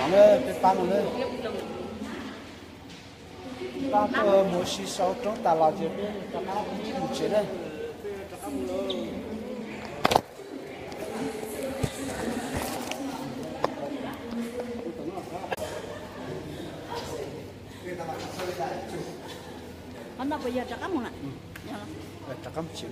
Peb pab no na, pab tuaj mus si sau roob tas los ces peb rov qab mus tsev na. Qhov no puas yog rov qab mus na? Rov qab mus tsev.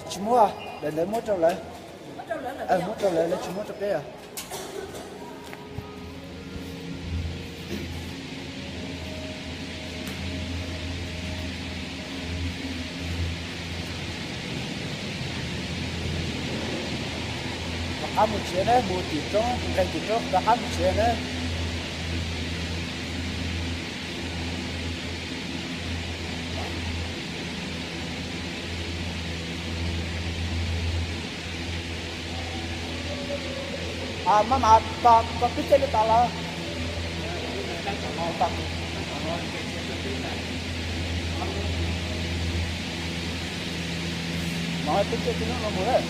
Tsis muab, lawv ntawd muab rau lawv. Muab rau lawv, lawv tsis muab rau peb os. Rov qab mus tsev na, mus tim roob, nqes tim roob rov qab mus tsev na. Maj mam tos peb caug li tas los. No peb caug tib lub no mus lawm.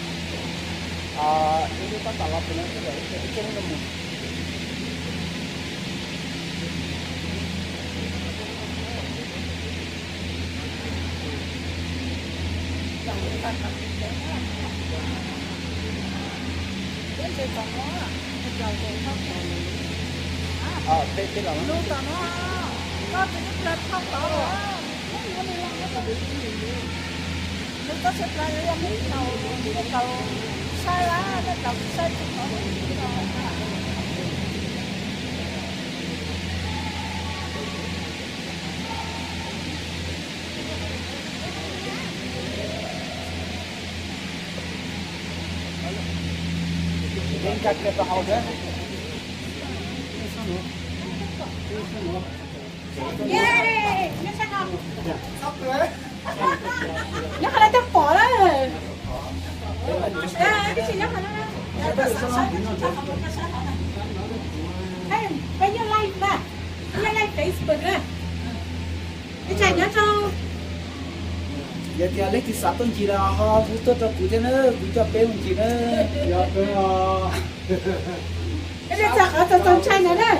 Ib lub tab tom los pem no, peb caug lub no mus. Nyob qhov no twb pom lawm. Peb nyob live na, peb nyob live Facebook na. Ib tsam nyob rau, yog tias leej twg xav tuaj ncig los ho hu tuaj rau kuv thiab na, kuv coj peb mus ncig na. Peb txog qhov txaus ntshai ntawd na.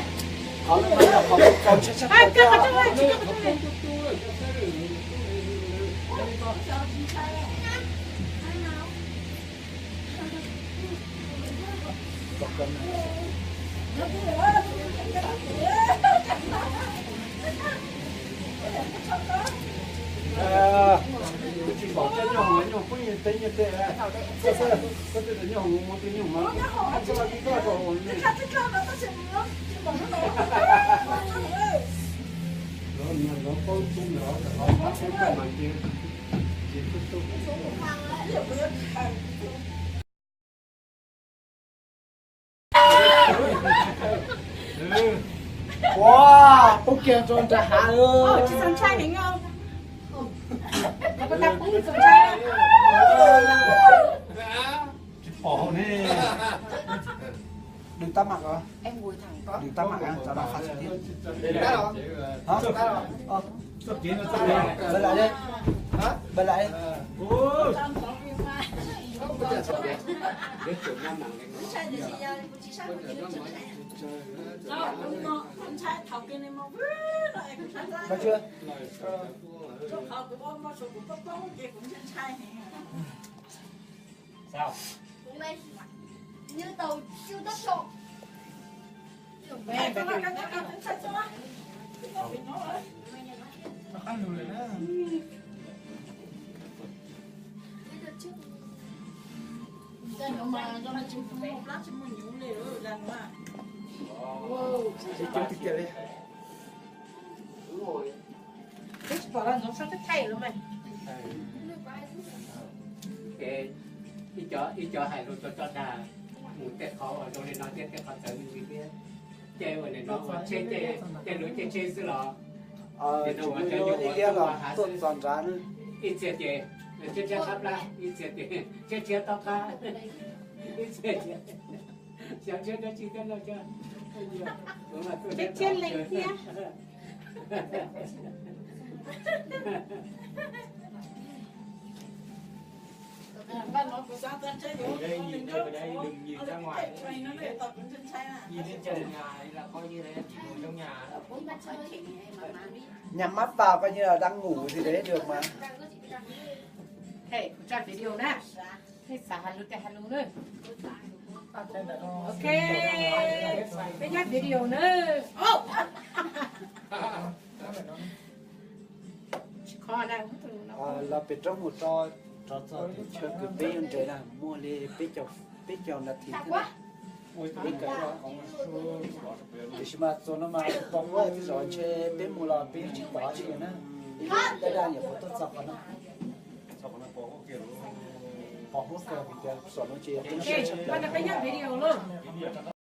Tsis pom coj nyuj hoom, nyuj hoom pub nyiaj teb nyiaj teb, koj tej nyuj hoom mus mus tus nyuj hoom mas. Ua, poob kiag rau nram hav lawm. Tsis pom ne. Đừng tắt mạng, đừng tắt mạng, cho nó phát trực tiếp. Hả? Bật lại đi. Bật lại đi. Có chưa? Sao? Như tàu siêu tốc độ. Twb tsis pom los ntxoov sab twb thaij lawm mas. Ib cov, ib cov hais lus tso tso dag, mus tej qhov uas zoo li no thiab tej qhov txawv me ntsis thiab. Ces ua nim no ua tsheb, tej lub caij tsheb xwb los, nim no ua cov nyuj ua tuaj txog nrad, ib txhia ces Tshiab tshiab qab plab, ib txhia tias tshiab tshiab tob qab, ib txhia tias xyov tshiab dab tsi thiab no. Tshiab tshiab leej thiab. Nhà mát vào coi như là đang ngủ gì đấy được mà. Hey, kuv tso video na. Hey, xav hais lus tias hais lus na. Ok, peb nyob video na. Tsis kho na. Los pem roob mus rau, rau txog tim chaw kws peb yuav nres na, muaj li peb caug nas this thiab na. Tiam sis mas txog no mas pom huab tib zos ntshe peb mus los peb tsis pom tsi na. Ib pliag daj daj nyuam qhuav tuaj txog qhov no. Pom huab kawg vim tias txog no ces peb nyob video na.